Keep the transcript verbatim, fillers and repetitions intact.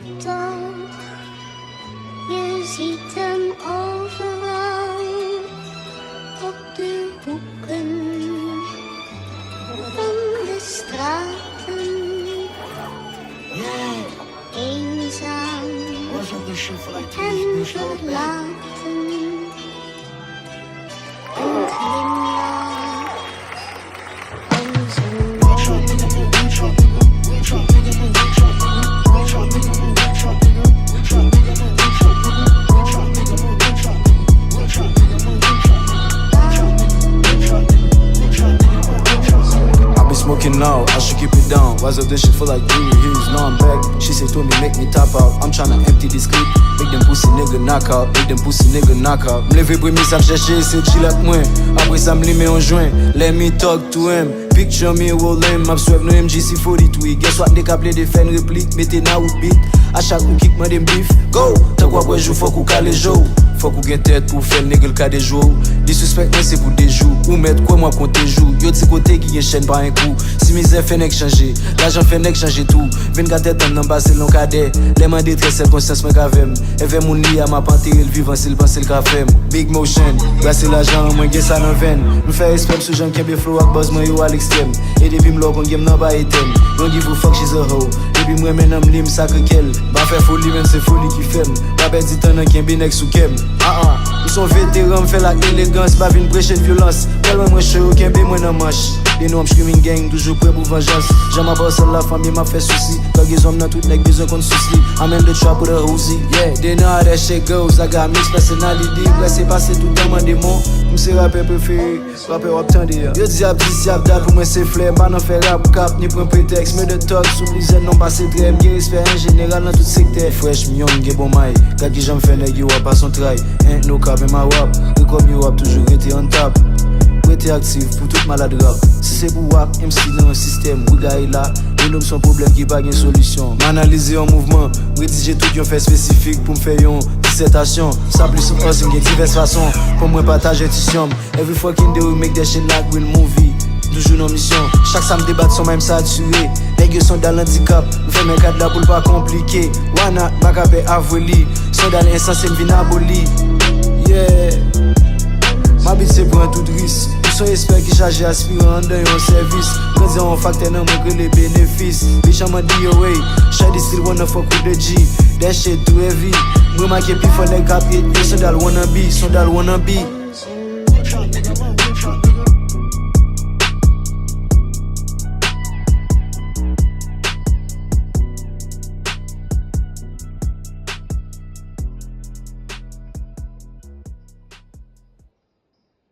Doch wir sitzen overall op de hoeken van de straten. Eenzaam en verlaten. En glimlach. I be smoking loud, I should keep it down. Why's up this shit feel like three years? Now I'm back. She say to me, make me tap out. I'm tryna empty this clip. Make them pussy nigga knock out. Make them pussy nigga knock out. M leve premye sa m chèche, se chill ak mwen. Apre sa m limen yon jwen. Let me talk to him. Picture me rolling, m ap swerve nan M G C forty-three. Guess what, nèg ap plede fè n replik, mete nan wout beat. A chak ou kick mande m beef, go! Tank w ap wè jou, fòk ou kale je w. Fòk ou gen tèt pou w fè l, nèg l ka dejwe w. Disrespect mwen se pou de jou. Ou mèt kwè m w ap konte jou. Yo di kote ki gen chèn pa en kou. Si mizè fè nèg chanje, lajan fè nèg chanje tou. Vennkat è tann nan pase l nan kadè. Lè m an detrès, sèl konsyans mwen k avè m. Èvè moun li a, m ap antere l vivan si l panse l ka fè m. Big motion, brase lajan an, mwen gen sa nan venn. M fè respè m sou jan m kenbe flow ak buzz mwen yo a lekstrèm. E depi m lè w konn gen m nan pa etèn. Don't give a fuck, she's a hoe. Depi m renmen nanm li, m sakre kè l. M pa fè foli, menm se foli ki fè m. Pa pèdi tan nan kenbe nèg sou kè m. Ah ah, m se yon veteran, m fè l ak elegans. Pa vin preche n vyolans. Tèlman mwen cho, yo kenbe mwen nan manch. They know I'm screaming gang, toujou prè pou vanjans. Jan m ap hustle la fanmi m ap fè sousi. Kagezon m nan tout nèg bezwen konn sous li. I'm in the trap with a Uzi, yeah. They know how that shit goes. I got mixed personality. Prese pase tout tan mande mon. M se rapè prefere. Rapè w ap tande a. Yo di ap di si ap dat, pou mwen se flè. M pa nan fè rap kap ni pran pretèks. Murder Thug sou plizyè non pase trè. M gen respè an jeneral nan tout sektè. Fresh, m young, gen bon may. Gad kijan m fè nèg yo ap pase yon tray. Ain't no cap in my rap. Record yo ap toujou rete on top. Rete aktif pou tout malad rap. Si se pou wak, M C nan yon sistèm, Wiga e la. Yo nou m se yon pwoblèm ki pa gen solisyon. M analize yon mouvman, m redije tout yon fè espesifik pou m fè yon disètasyon. Sa plis yon hustle, gen divès fason pou mwen pataje entisyon m. Every fucking day we make that shit like real movie. Toujou nan misyon. Chak sa m debat son may m satire. Nèg yo se yon dal andikap. M fèmen kad la pou l pa konplike. Why not? M pa ka pè avwe li. Se yon dal ensanse m vin aboli. Yeah. M abitye pran tout risk. M se yon espè ki chaje aspiran anndan yon sèvis. Grandi an yon faktè nan mwen k rele benefis. Bitch, I'm a D O A. Shady still wanna fuck with the G. That shit too heavy. M remake pifò nèg k ap hate yo se yon dal wannabe. Se yon dal wannabe.